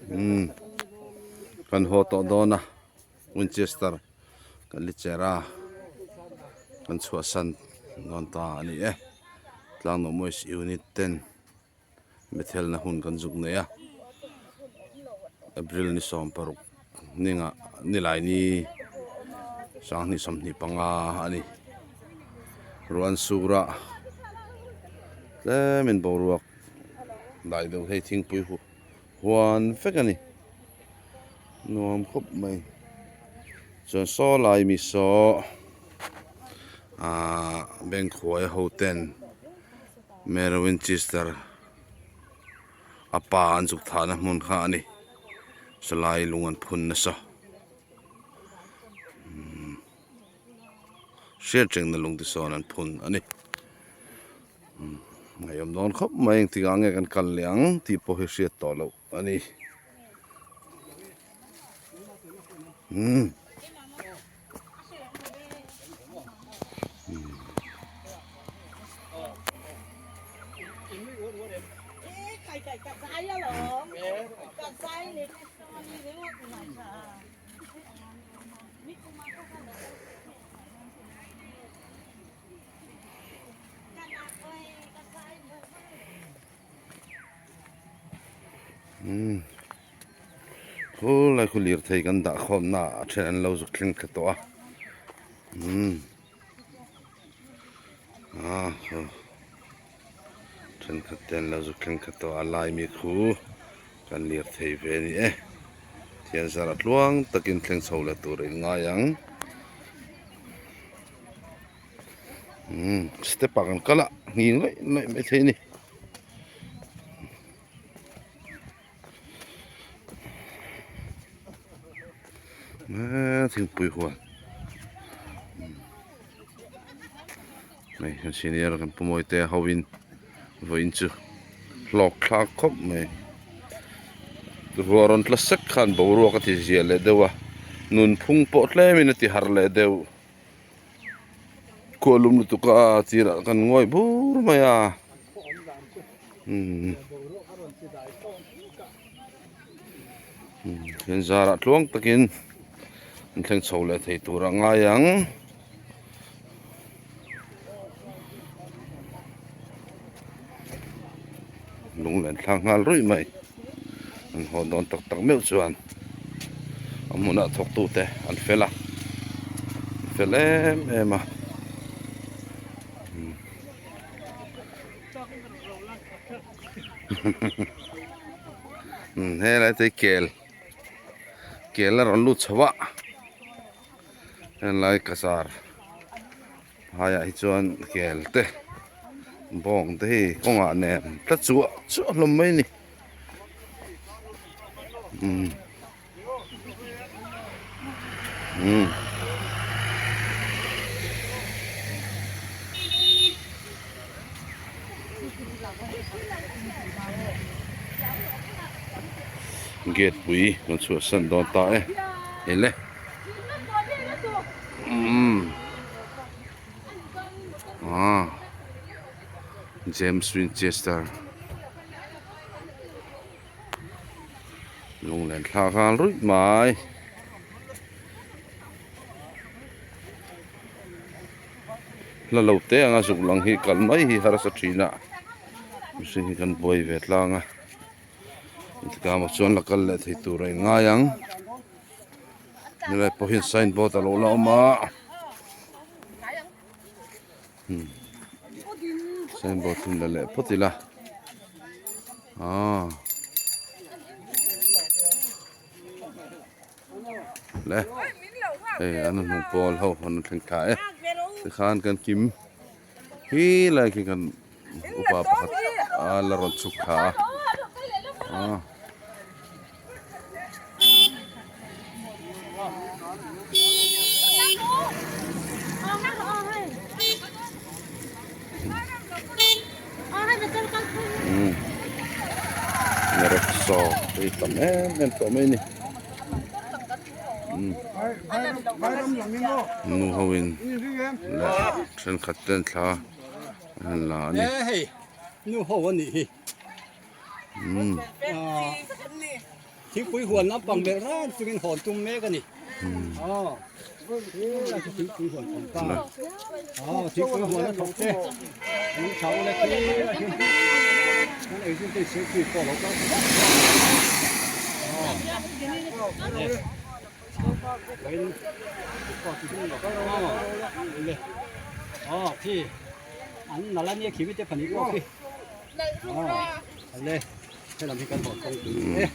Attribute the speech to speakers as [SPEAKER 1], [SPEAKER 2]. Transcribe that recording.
[SPEAKER 1] Umm kan haw tawh dawn a Winchester kan li cher a kan chhuahsan dawn ta a ni e Tlangnuam West Unit ten Bethel-na hun kan zuk nei a April ni 16 ninga nilai ni 2025 a ni ruan sura tlemin boruak dai deuh hei thingpui hu huan vek a ni nuam khawp mai chuan saw lai mi saw ahh bank huai ho ten. Mary Winchester a pa an zuk thahna hmun kha a ni salai lung an phun nasa umm hriat rengna lung te sawn an phun a ni umm ngaihawm dawn khawp mai engtikah nge kan kal leh ang tih pawh hi hriat tawh loh a ni umm. Umm khulai khu lirthei kan dah khawm na ah a then an lo zuk thleng thla tawh a umm ah thenkhat te an lo zuk thleng thla tawh a lai mi khu kan lirthei ve a ni e thian zar a tluang takin thleng chho leh tur a inngai ang umm step ah kan kal a nghing laih laih maithei a ni. Eee thingpui huan hei kan senior kan pu mawi te ho in vawiin chu hlawk thlak khawp mai ruah rawn tla sek khan boruak a ti ziah leh deuh a nunphung pawh tlem in a ti harh leh deuh khuah lum lutuk a tirah kan ngawi bur mai a umm hian zarah tluang takin an thleng chho leh thei tur a ngai ang. Lunglen thlak nghal ruih mai an haw dawn tak tak meuh chuan a hmunah thawk tute an fel a an fel em em a umm helai te hi kel kel a rawn lut chho a helai kasar. Haiah hi chuan kel te bawng te hi kawngah nen tla chuah chuah hlawm mai a ni umm umm. Gate pui kan chhuahsan dawn ta e ele. Umm ah James Winchester lunglen thlak nghal ruih mai hla lo te anga zuk lang hi kal mai hi harsa thin a mihring hi kan buai ve tlang a engtikah maw chuan la kal leh thei tur a inngai ang. Helai pawh hian sign board a lo la awm a hmm sign board hi la leh phawt ila ah le hei an hnung pawl ho an thleng thla e tikhan kan kim hi lai khi kan upa pakhat a la rawn chhuk thla a ah. Rickshaw hei tam em em tawh mai a ni nu ho in leh thenkhat ten thla an la a ni.
[SPEAKER 2] Thingpui huan lampang melh ran chungin hawn tum mek a ni. Aw, helai chu thingpui huan pangpar. Aw, thingpui huan a thawk te. An chho le khi lai khi. An ei te selfie pawh a lo kal thei a. Aw, le. Vawiin aw, le. Aw, khi an nalh a nia khi mite pahnih pawh khi. Aw, le. Helam hi kan hawn kawngpui e.